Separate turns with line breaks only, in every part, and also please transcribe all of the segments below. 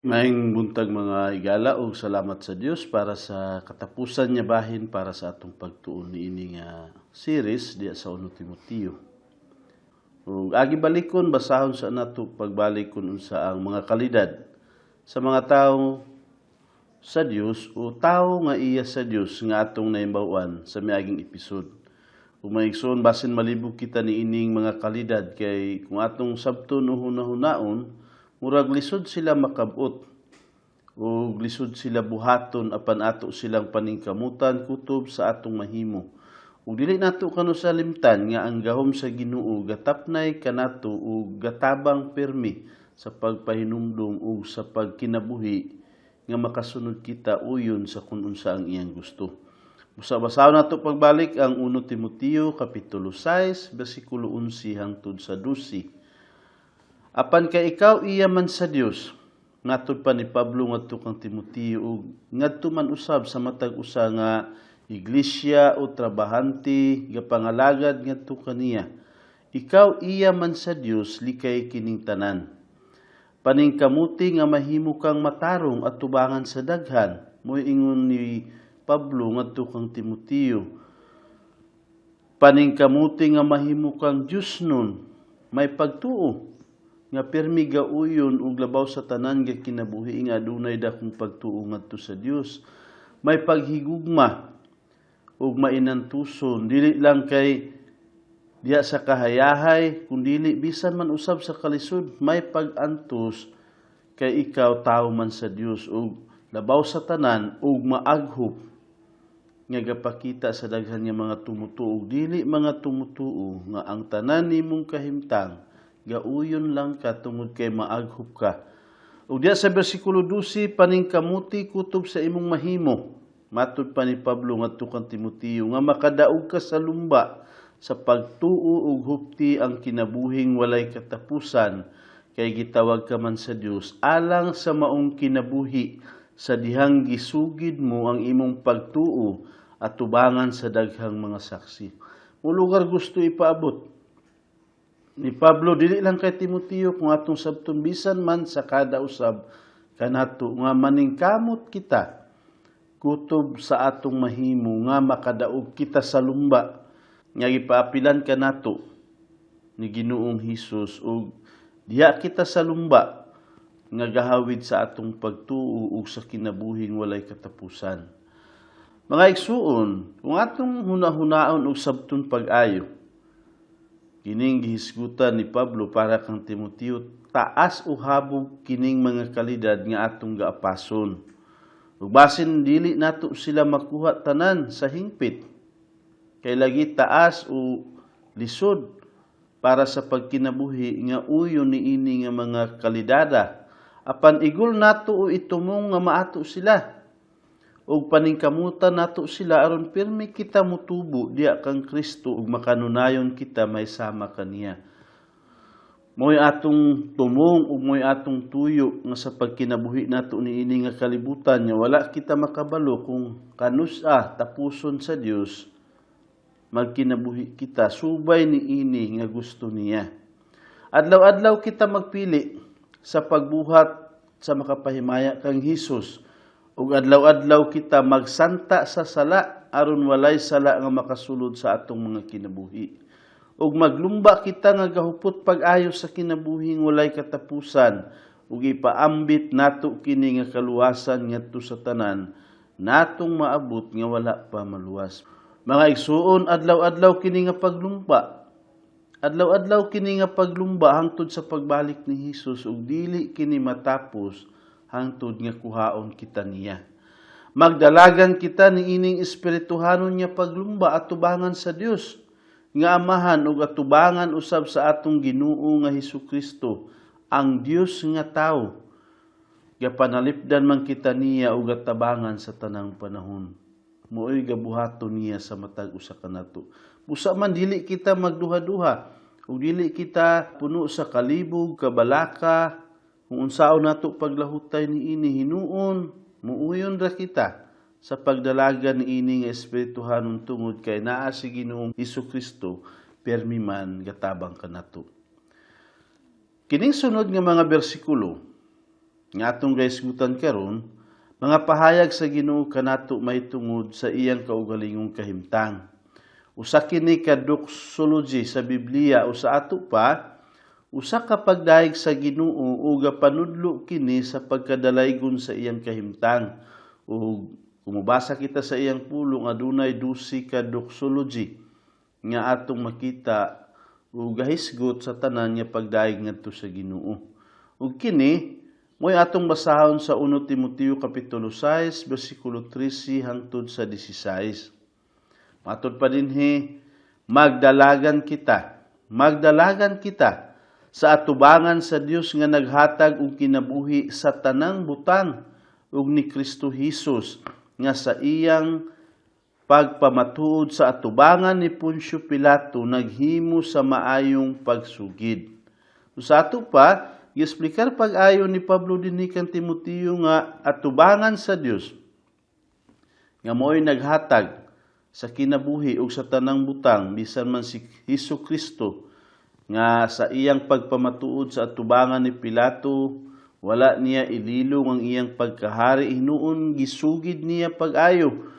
Maayong buntag, mga higala, ug salamat sa Dios para sa katapusan niya bahin para sa atong pagtuon niini nga series diya sa 1 Timoteo. Ug agi balikon, basahon sa nato pagbalik kun unsa ang mga kalidad sa mga tawo sa Dios o tawo nga iya sa Dios nga atong nahibaw-an sa miaging episode. Ug mga igsoon, basin malibog kita niining mga kalidad kay kung atong sabton o hunahunaon, murag lisod sila makabot o lisod sila buhaton, apan ato silang paningkamutan kutob sa atong mahimo. Ug dili nato kanus-a limtan nga ang gahom sa Ginoo gatapnay kanato ug gatabang permi sa pagpahinumdum ug sa pagkinabuhi nga makasunod kita uyon sa kung unsa ang iyang gusto. Busa basahon nato pagbalik ang 1 Timoteo kapitulo 6 bersikulo 11 hangtod sa 12. "Apan kay ikaw iya man sa Dios," ngatod pa ni Pablo ngadto kang Timoteo ug ngadto man usab sa matag usa nga iglesia o trabahante gapangalagad ngadto kaniya. "Ikaw iya man sa Dios, likay kining tanan. Paningkamuti nga mahimo kang matarong at tubangan sa daghan," mo'y ingon ni Pablo ngadto kang Timoteo. "Paningkamuti nga mahimo kang Diyosnon, may pagtuo nga pirmi gauyon ug labaw sa tanan nga kinabuhi nga adunay dakong pagtuo ngadto sa Dios, may paghigugma ug mainantuson, dili lang kay diha sa kahayahay kundili bisan man usab sa kalisod, may pag-antos kay ikaw tawo man sa Dios, ug labaw sa tanan ug maaghop nga gapakita sa daghan nga mga tumutuo ug dili mga tumutuo nga ang tanan nimong kahimtang gauyon lang ka tungod kay maaghop ka." Ug diya sa bersikulo 12, "Paningkamuti kutob sa imong mahimo," matud pa ni Pablo ngadto kang Timoteo, "nga makadaog ka sa lumba sa pagtuo ug hupti ang kinabuhing walay katapusan kay gitawag ka man sa Dios alang sa maong kinabuhi sa dihang gisugid mo ang imong pagtuo at tubangan sa daghang mga saksi." Mo lugar gusto ipaabot ni Pablo dili lang kay Timoteo, kung atong sabton bisan man sa kada usab kanato, nga maningkamot kita kutob sa atong mahimo nga makadaog kita sa lumba nga gipaapilan kanato ni Ginoong Hesus ug diha kita sa lumba nga gahawid sa atong pagtuo ug sa kinabuhing walay katapusan. Mga igsuon, kung atong hunahunaon ug sabton pag-ayo kining gihisgutan ni Pablo para kang Timoteo, taas o habog kining mga kalidad nga atong gaapason. Ug basin dili nato sila makuha tanan sa hingpit kay lagi taas o lisod para sa pagkinabuhi nga uyon niini nga mga kalidada, apan igul nato o itumong nga maato sila ug paningkamutan nato sila aron pirmi kita mutubo diya kang Kristo ug makanunayon kita may sama kaniya. Mo'y atong tumong ug mo'y atong tuyo nga sa pagkinabuhi nato niini nga kalibutan nga wala kita makabalo kung kanus-a tapuson sa Dios, magkinabuhi kita subay niini nga gusto niya. Adlaw-adlaw kita magpili sa pagbuhat sa makapahimaya kang Hesus ug adlaw-adlaw kita magsanta sa sala aron walay sala nga makasulod sa atong mga kinabuhi. Ug maglumba kita nga gahupot pag-ayo sa kinabuhing walay katapusan ug ipaambit nato kini nga kaluwasan ngadto sa tanan natong maabot nga wala pa maluwas. Mga igsuon, adlaw-adlaw kini nga paglumba. Adlaw-adlaw kini nga paglumba hangtod sa pagbalik ni Hesus ug dili kini matapos hangtod nga kuhaon kita niya. Magdalagan kita niining espirituhanon nga paglumba atubangan sa Dios nga Amahan ug atubangan usab sa atong Ginoo nga Hesukristo, ang Dios nga tawo. Gapanalipdan man kita niya ug gatabangan sa tanang panahon. Mo'y gabuhaton niya sa matag usa kanato. Busa man dili kita magduha-duha ug dili kita puno sa kalibog, kabalaka, kung unsaon nato paglahutay niini hinuon, muuyon ra kita sa pagdalagan niini nga espirituhanon tungod kay naa si Ginoong Hesukristo permi man gatabang kanato. Kining sunod nga mga bersikulo Nga atong gahisgutan karon, mga pahayag sa Ginoo kanato mahitungod sa iyang kaugalingong kahimtang. Usa kini ka doxology sa Biblia o sa ato pa, usa ka pagdayeg sa Ginoo o gapanudlo kini sa pagkadalaygon sa iyang kahimtang. Ug kung mobasa kita sa iyang pulong, adunay 12 ka doxology nga atong makita ug gahisgot sa tanan nga pagdayeg ngadto sa Ginoo. Ug kini mo'y atong basahon sa 1 Timoteo kapitulo 6 bersikulo 13 hangtod sa 16. Matod pa dinhi, magdalagan kita, magdalagan kita sa atubangan sa Dios nga naghatag og kinabuhi sa tanang butang ug ni Kristo Hesus nga sa iyang pagpamatuod sa atubangan ni Poncio Pilato naghimo sa maayong pagsugid. So, sa ato pa, giexplikar pag-ayo ni Pablo dinhi kang Timoteo nga atubangan sa Dios nga mo'y naghatag sa kinabuhi ug sa tanang butang, bisan man si Hesus Kristo nga sa iyang pagpamatuod sa atubangan ni Pilato, wala niya ililong ang iyang pagkahari, hinuon gisugid niya pag-ayo.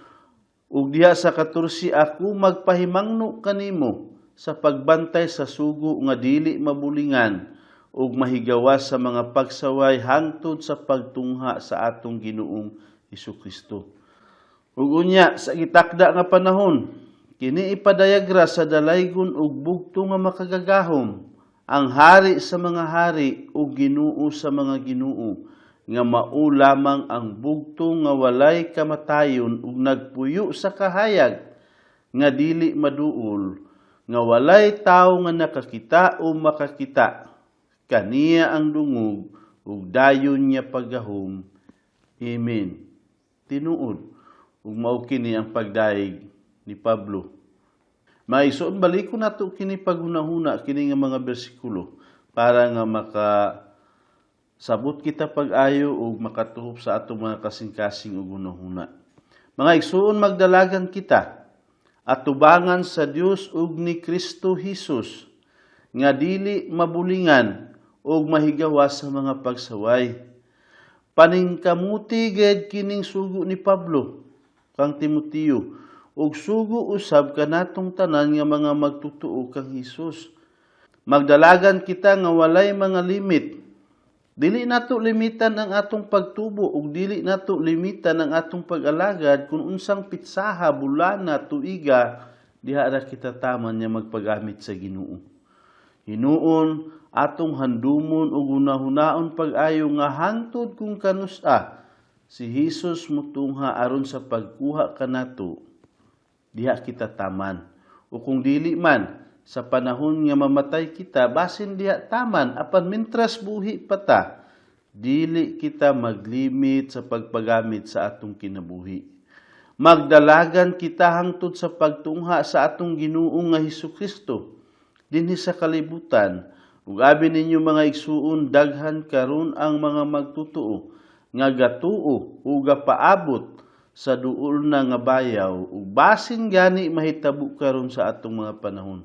Ug diha sa 14, "Ako magpahimangno kanimo sa pagbantay sa sugo nga dili mabulingan ug mahigawas sa mga pagsaway hangtod sa pagtungha sa atong Ginoong Hesus Kristo." Ug unya sa gitakda nga panahon, kini ipadayag ra sa dalaygon ug bugto nga makagagahom, ang hari sa mga hari ug Ginoo sa mga ginoo, nga mao lamang ang bugto nga walay kamatayon ug nagpuyo sa kahayag nga dili maduol, nga walay tawo nga nakakita o makakita. Kaniya ang dungog ug dayon niya paggahom. Amen. Tinuod. Ug mao kini ang pagdayeg ni Pablo. Maigsoon, balikon nato kini paghunahuna kini nga mga bersikulo para nga maka sabot kita pag-ayo ug makatuhop sa atong mga kasing-kasing ug hunahuna. Mga igsoon, magdalagan kita atubangan sa Dios ug ni Kristo Hesus nga dili mabulingan ug mahigawas sa mga pagsaway. Paningkamuti gid kining sugo ni Pablo kang Timoteo ug sugo usab kanatong tanan nga mga magtutuo kang Hesus. Magdalagan kita nga walay mga limit. Dili nato limitan ang atong pagtubo ug dili nato limitan ang atong pag-alagad kung unsang pitsaha, bulana, tuiga, diha ra kita taman nga magpagamit sa Ginoo. Hinuon atong handumon ug hunahunaon pag-ayo nga hangtod kung kanus-a si Hesus mutungha aron sa pagkuha kanato, diha kita taman. O kung dili man, sa panahon nga mamatay kita, basin diha taman, apan mintras buhi pa ta, dili kita maglimit sa pagpagamit sa atong kinabuhi. Magdalagan kita hangtod sa pagtungha sa atong Ginoo nga Hesus Kristo dinhi sa kalibutan. Ug abi ninyo, mga igsuon, daghan karon ang mga magtutuo nga gatuo o gapaabot sa duol na nga bayaw, ug basin gani mahitabo karon sa atong mga panahon.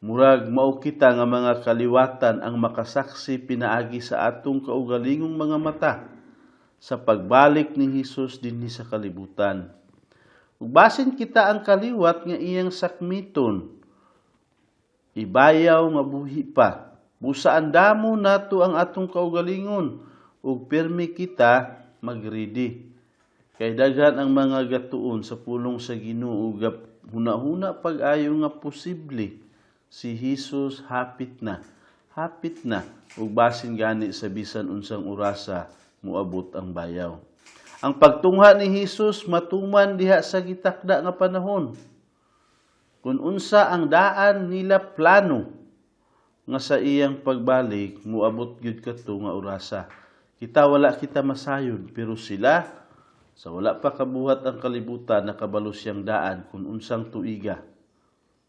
Murag mao kita nga mga kaliwatan ang makasaksi pinaagi sa atong kaugalingong mga mata sa pagbalik ni Hesus dinhi sa kalibutan. Ug basin kita ang kaliwat nga iyang sakmiton, ibayaw nga buhi pa. Busa andamo nato ang atong kaugalingon ug pirmi kita magready. Kay daghan ang mga gatuon sa pulong sa Ginoo, hunahuna pag-ayo nga posible si Hesus hapit na. Hapit na ug basin gani sa bisan unsang orasa moabot ang bayaw. Ang pagtungha ni Hesus matuman diha sa gitakda nga panahon. Kung unsa ang daan nila plano nga sa iyang pagbalik, moabot gyud kadto nga orasa. Kita, wala kita masayod, pero sila, sa wala pa kabuhat ang kalibutan, nakabalo siyang daan kung unsang tuiga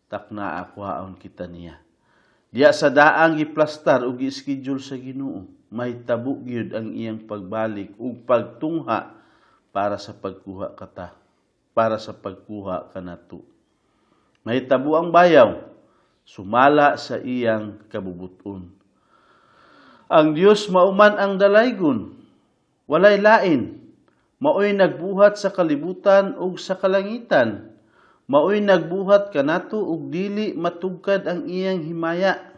takna kuhaon kita niya. Diya sa daang giplastar ug gi-schedule sa Ginoo, mahitabo gyud ang iyang pagbalik ug pagtungha para sa pagkuha kata, para sa pagkuha kanato. Mahitabo ang bayaw sumala sa iyang kabubuton. Ang Dios mao man ang dalaygon, walay lain. Maoy nagbuhat sa kalibutan ug sa kalangitan. Maoy nagbuhat kanato ug dili matugkad ang iyang himaya.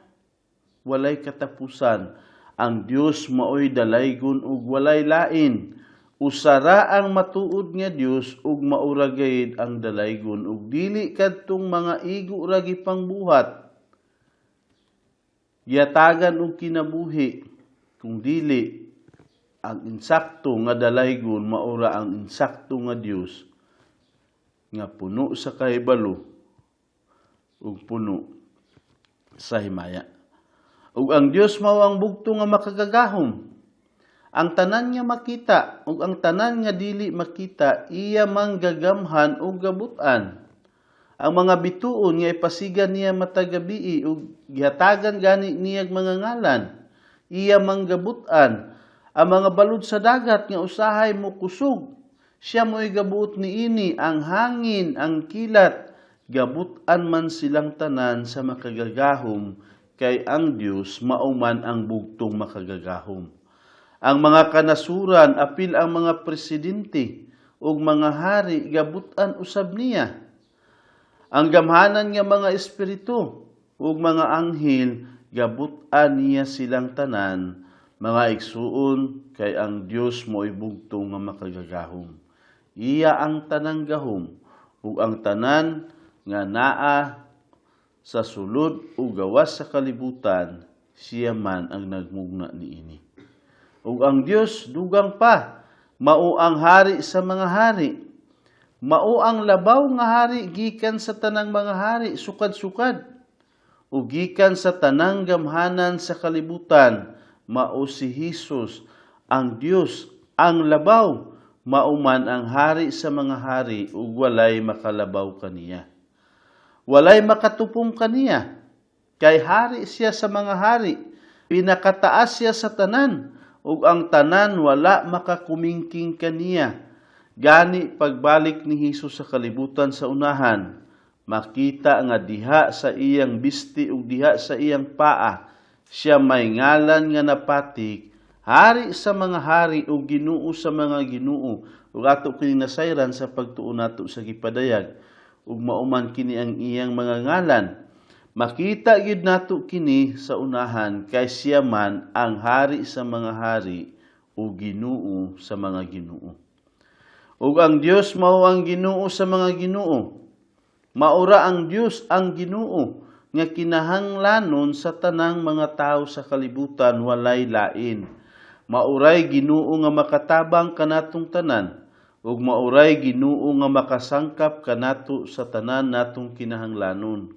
Walay katapusan. Ang Dios maoy dalaygon ug walay lain. Usara ang matuod nga Dios ug maura gayud ang dalaygon ug dili kadtong mga igo ra gipangbuhat, gihatagan og kinabuhi, kung dili ang insakto nga dalaygon maura ang insakto nga Dios nga puno sa kahibalo ug puno sa himaya. Ug ang Dios mao ang bugto nga makagagahom. Ang tanan nga makita ug ang tanan nga dili makita, iya mang gagamhan ug gabut-an. Ang mga bituon nga ipasigan niya matag gabii ug gihatagan gani niyag mga ngalan, iya mang gabut-an. Ang mga balud sa dagat nga usahay mo kusog, siya mo'y gabuot niini. Ang hangin, ang kilat, gabut-an man silang tanan sa makagagahom, kay ang Dios mao man ang bugtong makagagahom. Ang mga kanasuran, apil ang mga presidente ug mga hari, gabut-an usab niya. Ang gamhanan nga mga espiritu ug mga anghel, gabut-an niya silang tanan, mga igsuon, kay ang Dios mo'y bugtong nga makagagahom. Iya ang tanang gahom ug ang tanan nga naa sa sulod ug gawas sa kalibutan, siya man ang nagmugna niini. Ug ang Dios, dugang pa, mao ang hari sa mga hari. Mao ang labaw nga hari gikan sa tanang mga hari sukad-sukad ug gikan sa tanang gamhanan sa kalibutan. Mao si Hesus ang Dios, ang labaw, mao man ang hari sa mga hari ug walay makalabaw kaniya. Walay makatupong kaniya, kay hari siya sa mga hari, pinakataas siya sa tanan, ug ang tanan wala makakumingking kaniya. Gani pagbalik ni Hesus sa kalibutan sa unahan, makita nga diha sa iyang bisti ug diha sa iyang paa, siya may ngalan nga napatik, "Hari sa mga hari ug Ginoo sa mga ginoo." Ug ato kini nasayran sa pagtuo nato sa gipadayag, ug mao man kini ang iyang mga ngalan. Makita gyud nato kini sa unahan, kay siya man ang hari sa mga hari ug Ginoo sa mga ginoo. Ug ang Dios mao ang Ginoo sa mga ginoo. Maura ang Dios ang Ginoo nga kinahanglanon sa tanang mga tawo sa kalibutan, walay lain. Mauray Ginoo nga makatabang kanatong tanan ug mauray Ginoo nga makasangkap kanato sa tanan natong kinahanglanon.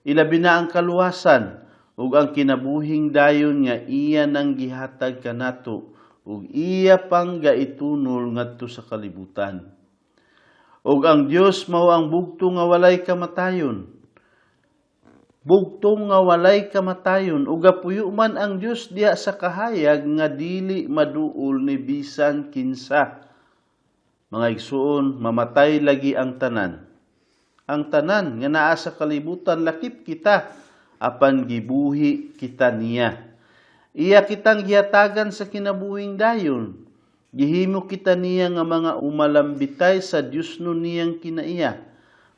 Ilabi na ang kaluwasan ug ang kinabuhing dayon nga iya nang gihatag kanato ug iya pang gaitunol ngadto sa kalibutan. Ug ang Dios mao ang bugto nga walay kamatayon. Bugtong nga walay kamatayon, ug gapuyo man ang Dios diha sa kahayag nga dili maduol ni bisan kinsa. Mga igsuon, mamatay lagi ang tanan. Ang tanan nga naa sa kalibutan, lakip kita, apan gibuhi kita niya. Iya kitang gihatagan sa kinabuhing dayon. Gihimo kita niya nga mga umalambitay sa Dios no niyang kinaiya,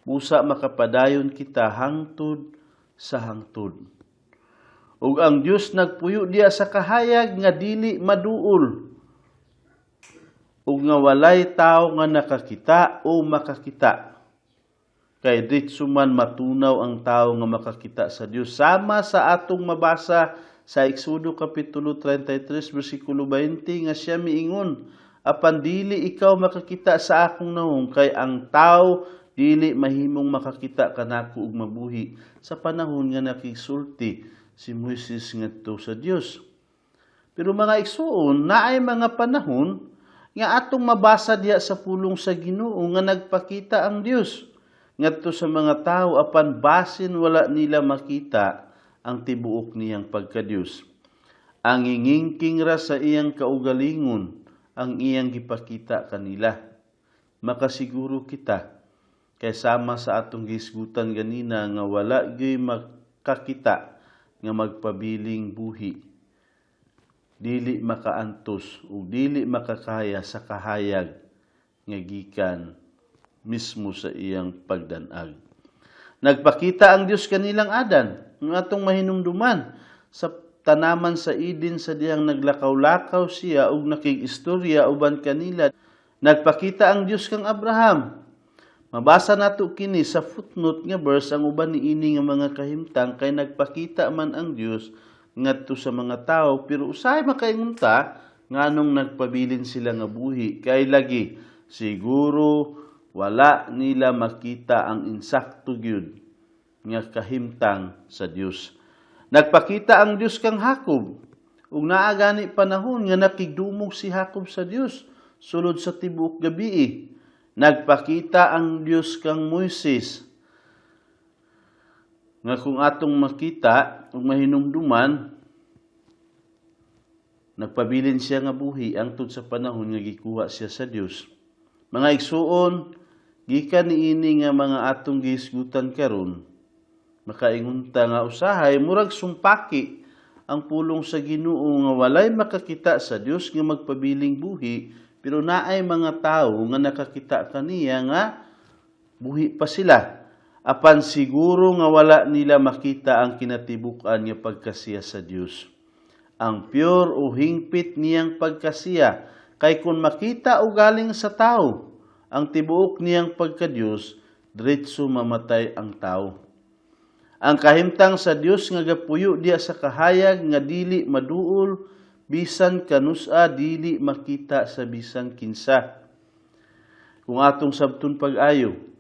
busa makapadayon kita hangtod sa hangtod. Ug ang Dios nagpuyo diya sa kahayag nga dili maduol ug nga walay tawo nga nakakita o makakita. Kay diretso man matunaw ang tawo nga makakita sa Dios. Sama sa atong mabasa sa Exodo kapitulo 33 bersikulo 20 nga siya miingon, "Apan dili ikaw makakita sa akong nawong, kay ang tawo dili mahimong makakita kanako ug mabuhi," sa panahon nga nakigsulti si Moises ngadto sa Dios. Pero mga igsuon, naay mga panahon nga atong mabasa diha sa pulong sa Ginoo nga nagpakita ang Dios ngadto sa mga tawo, apan basin wala nila makita ang tibuok niyang pagkadiyos. Ang ingingking ra sa iyang kaugalingon ang iyang gipakita kanila. Makasiguro kita kay sama sa atong gisgutan ganina nga wala gyuy makakita nga magpabiling buhi. dili makaantos ug dili makakaya sa kahayag nga gikan mismo sa iyang pagdanag. Nagpakita ang Dios kanilang Adan nga atong mahinumduman sa tanaman sa Eden sa dihang naglakaw-lakaw siya ug nakig-istorya uban kanila. Nagpakita ang Dios kang Abraham. Mabasa nato kini sa footnote nga verse ang uban niini nga mga kahimtang, kay nagpakita man ang Dios ngadto sa mga tawo, pero usahay makaingon ta nganong nagpabilin sila nga buhi, kay lagi siguro wala nila makita ang insakto gyud nga kahimtang sa Dios. Nagpakita ang Dios kang Jacob ug naa gani panahon nga nakigdumog si Jacob sa Dios sulod sa tibuok gabii. Nagpakita ang Dios kang Moises nga kung atong makita ug mahinumduman, nagpabilin siya nga buhi angtod sa panahon nga gikuha siya sa Dios. Mga igsuon, gikan niini nga mga atong gihisgutan karon, makaingon ta nga usahay murag sumpaki ang pulong sa Ginoo nga walay makakita sa Dios nga magpabiling buhi, pero naay mga tawo nga nakakita kaniya nga buhi pa sila. Apan siguro nga wala nila makita ang kinatibuk-an nga pagkasiya sa Dios, ang pure o hingpit niyang pagkasiya, kay kung makita o galing sa tao ang tibuok niyang pagka-Dios, diretso mamatay ang tao. Ang kahimtang sa Dios nga gapuyo diya sa kahayag nga dili maduol bisan kanusa, dili makita sa bisan kinsa. Kung atong sabton pag-ayo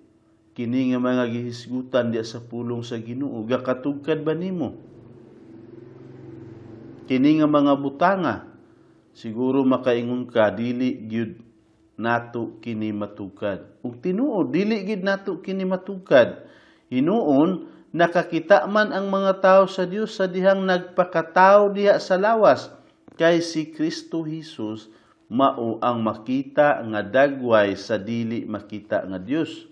kini nga mga gihisgutan diya sa pulong sa Ginoo, gakatugkad ba nimo kini nga mga butanga? Siguro makaingon ka, dili gyud nato kini matugkad. Ug tinuod, dili gyud nato kini matugkad. Hinuon nakakita man ang mga tao sa Dios sa dihang nagpakatao diha sa lawas, kay si Kristo Jesus mao ang makita nga dagway sa dili makita nga Dios.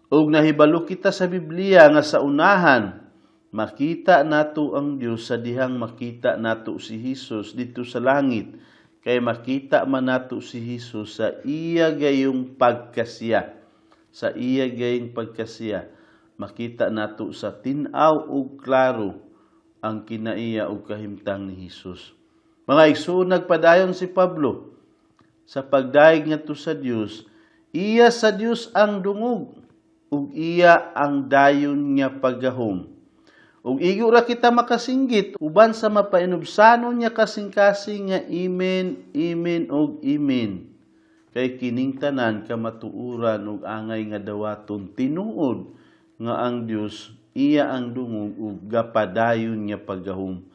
Ug nahibalo kita sa Biblia nga sa unahan makita nato ang Dios sa dihang makita nato si Hesus dito sa langit, kay makita man nato si Hesus sa iya gayong pagkasiya. Sa iya gayong pagkasiya makita nato sa tin-aw ug klaro ang kinaiya ug kahimtang ni Hesus. Mga igsoon, nagpadayon si Pablo sa pagdayeg ngadto sa Dios. Iya sa Dios ang dungog ug iya ang dayon nga paggahom. Ug igo ra kita makasinggit uban sa mapainubsanon niya kasing-kasing nga amen, amen ug amen. Kay kining tanan kamatuoran ug angay nga dawaton, tinuod nga ang Dios iya ang dungog ug gapadayon nga paggahom.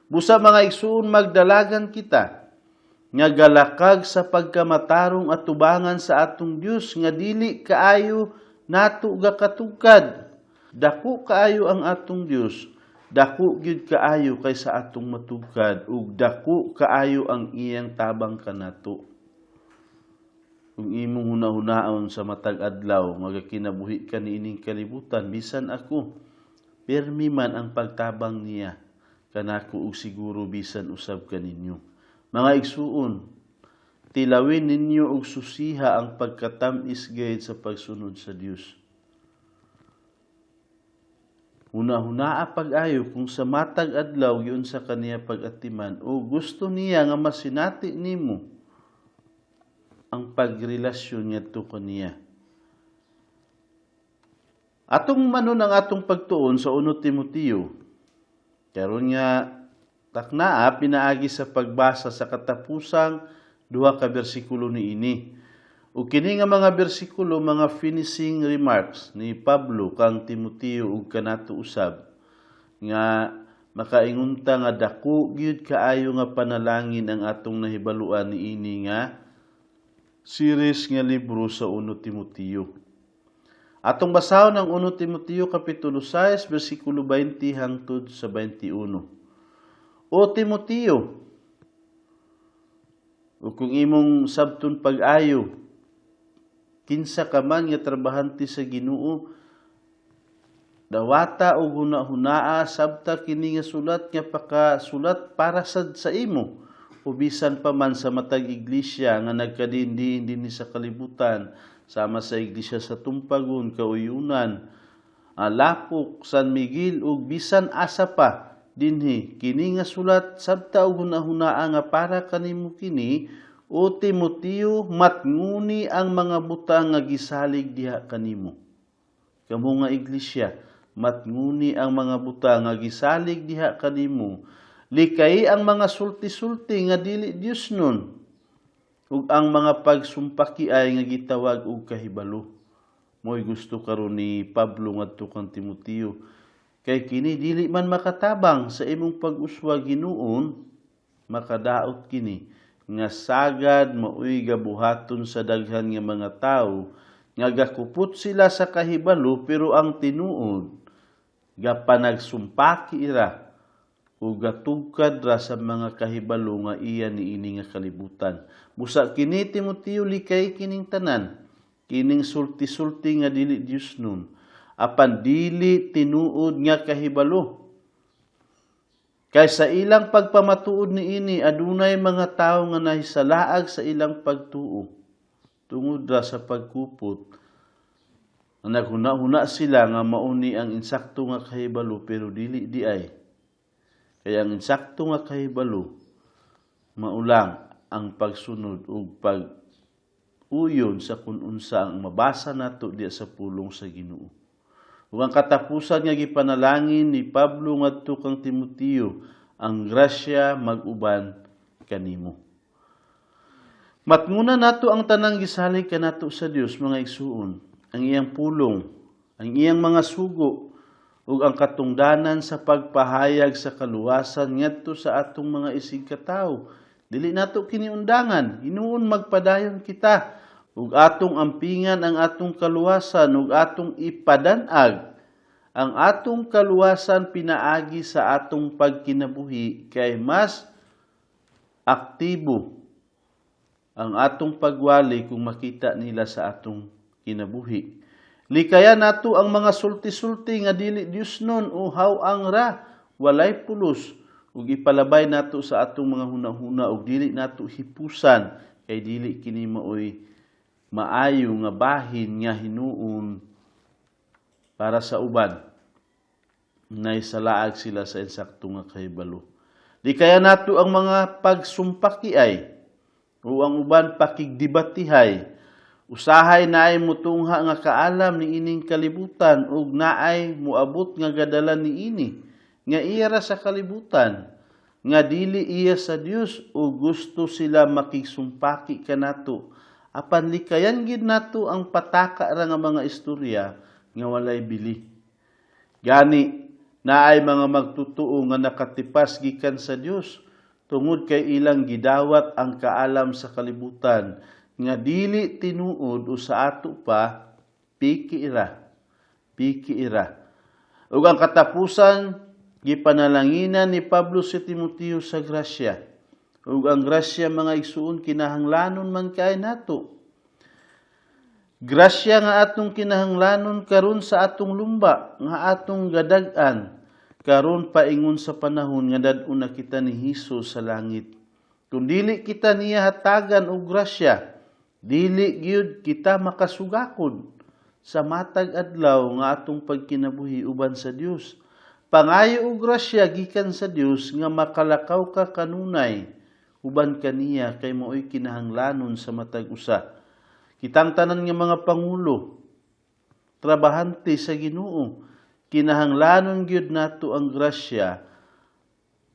Busa, mga igsuon, magdalagan kita nga galakag sa pagkamatarong atubangan sa atong Dios nga dili kaayo nato gakatugkad. Dako kaayo ang atong Dios, dako gyud kaayo kaysa atong matugkad, ug dako kaayo ang iyang tabang kanato. Kung imong hunahunaon sa matag adlaw magakinabuhi ka niining kalibutan, bisan ako, pirmi man ang pagtabang niya kanako ug siguro bisan usab kaninyo. Mga igsuon, tilawin ninyo og susiha ang pagkatam-is gayud sa pagsunod sa Dios. Huna-hunaa pag-ayo kung sa matag adlaw giunsa kaniya pag-atiman o gusto niya nga masinati nimo ang pagrelasyon ngadto kaniya. Atong manon ang atong pagtuon sa 1 Timoteo. Karon nga taknaa, pinaagi sa pagbasa sa katapusang duha ka bersikulo niini. Ug kini nga mga bersikulo, mga finishing remarks ni Pablo kang Timoteo ug kanato usab, nga makaingon ta nga dako gyud kaayo nga panalangin ang atong nahibaluan niini nga series nga libro sa 1 Timoteo. Atong basahon ang 1 Timoteo kapitulo 6 bersikulo 20 hangtod sa 21. O Timoteo, o kung imong sabton pag-ayo, kinsa ka man nga trabahante sa Ginoo, Dawata og hunahunaa sabta kini nga sulat nga pakasulat para sad sa imo o bisan pa man sa matag iglesia nga nagkadindi dinhi sa kalibutan, sama sa iglesia sa Tumpagon, Kauyunan, Lapok, San Miguel ug bisan asa pa dinhi. Kini nga sulat sabta og hunahunaa nga para kanimo kini, o Timoteo, matnguni ang mga butang nga gisalig diha kanimo. Kamo nga iglesia, matnguni ang mga butang nga gisalig diha kanimo. Likay ang mga sulti-sulti nga dili Dios nun ug ang mga pagsumpaki ay nga gitawag og kahibalo. Mo'y gusto karon ni Pablo ngadto kang Timoteo. Kay kini dili man makatabang sa imong pag-uswa Ginuon, makadaot kini nga sagad maoy gabuhaton sa daghan nga mga tawo nga gakupot sila sa kahibalo, pero ang tinuod gapanagsumpaki ira o gatugkad ra sa mga kahibalo nga iya niini nga kalibutan. Busa kini, Timoteo, likay kining tanan, kining sulti-sulti nga dili Dios nun, apan dili tinuod nga kahibalo. Kay sa ilang pagpamatuod niini, adunay mga tawo nga nahisalaag sa ilang pagtuo tungod ra sa pagkupot. Naghuna-huna sila nga mauni ang insakto nga kahibalo, pero dili di ay. Kaya ang insakto nga kahibalo maulang ang pagsunod ug pag uyon sa kun unsa ang mabasa nato diya sa pulong sa Ginoo. Ug ang katapusan nga gipanalangin ni Pablo ngadto kang Timoteo, ang grasya mag-uban kanimo. Matnguna nato ang tanang gisalig kanato sa Dios, mga igsuon, ang iyang pulong, ang iyang mga sugo, ug ang katungdanan sa pagpahayag sa kaluwasan ngadto sa atong mga isigkatawo. Dili nato kini undangan, hinuon magpadayon kita ug atong ampingan ang atong kaluwasan ug atong ipadanag ang atong kaluwasan pinaagi sa atong pagkinabuhi, kay mas aktibo ang atong pagwali kung makita nila sa atong kinabuhi. Likaya nato ang mga sulti-sulti nga dili Dios nun o haw-ang ra, walay pulos, ug ipalabay nato sa atong mga hunahuna ug dili nato hipusan, kay dili kini maoy maayo nga bahin nga hinuon para sa uban naisalaag sila sa insakto nga kahibalo. Di kaya nato ang mga pagsumpaki ay o ang uban pakigdebatihay. Usahay naay mutungha nga kaalam ni ining kalibutan ug naay muabot nga gadala ni ini nga iya ra sa kalibutan nga dili iya sa Dios, o gusto sila makigsumpaki kanato. Apan likayan gid nato ang pataka ra nga mga istorya nga walay bili. Gani naay mga magtutuo nga nakatipas gikan sa Dios tungod kay ilang gidawat ang kaalam sa kalibutan nga dili tinuod o sa ato pa piki ira, piki ira. Ug ang katapusan, gipanalanginan ni Pablo si Timoteo sa grasya. Ug ang grasya, mga igsuon, kinahanglanon man kay nato. Grasya nga atong kinahanglanon karon sa atong lumba nga atong gadag-an karon paingon sa panahon nga dad-on na kita ni Hesus sa langit. Kung dili kita niya hatagan og grasya, dili gyud kita makasugakod sa matag adlaw nga atong pagkinabuhi uban sa Dios. Pangayo og grasya gikan sa Dios nga makalakaw ka kanunay uban kaniya, kay maoy kinahanglanon sa matag usa. Kitang tanan nga mga pangulo, trabahante sa Ginoo, kinahanglanon gyud nato ang grasya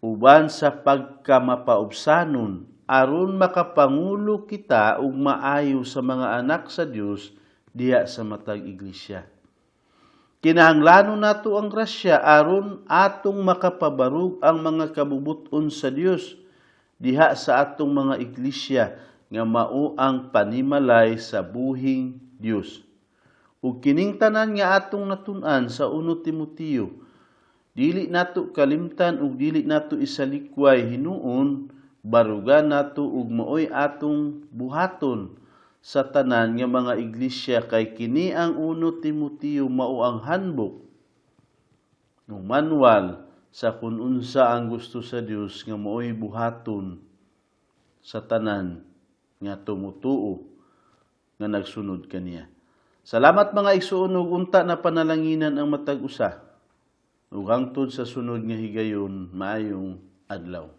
uban sa pagkamapaubsanon aron makapangulo kita og maayo sa mga anak sa Dios diha sa matag iglesia. Kinahanglanon nato ang grasya aron atong makapabarug ang mga kabubuton sa Dios diha sa atong mga iglesia nga mao ang panimalay sa buhing Dios. Ug kining tanan nga atong natun-an sa 1 Timoteo, dili nato kalimtan ug dili nato isalikway, hinuon barugan nato ug maoy atong buhaton sa tanan nga mga iglesia, kay kini ang 1 Timoteo mao ang handbook. Ng manual sa kung unsa ang gusto sa Dios nga mao'y buhaton sa tanan nga tumutuo nga nagsunod kaniya. Salamat, mga igsuon, ug unta na panalanginan ang matag usa. Ug hangtod sa sunod nga higayon, maayong adlaw.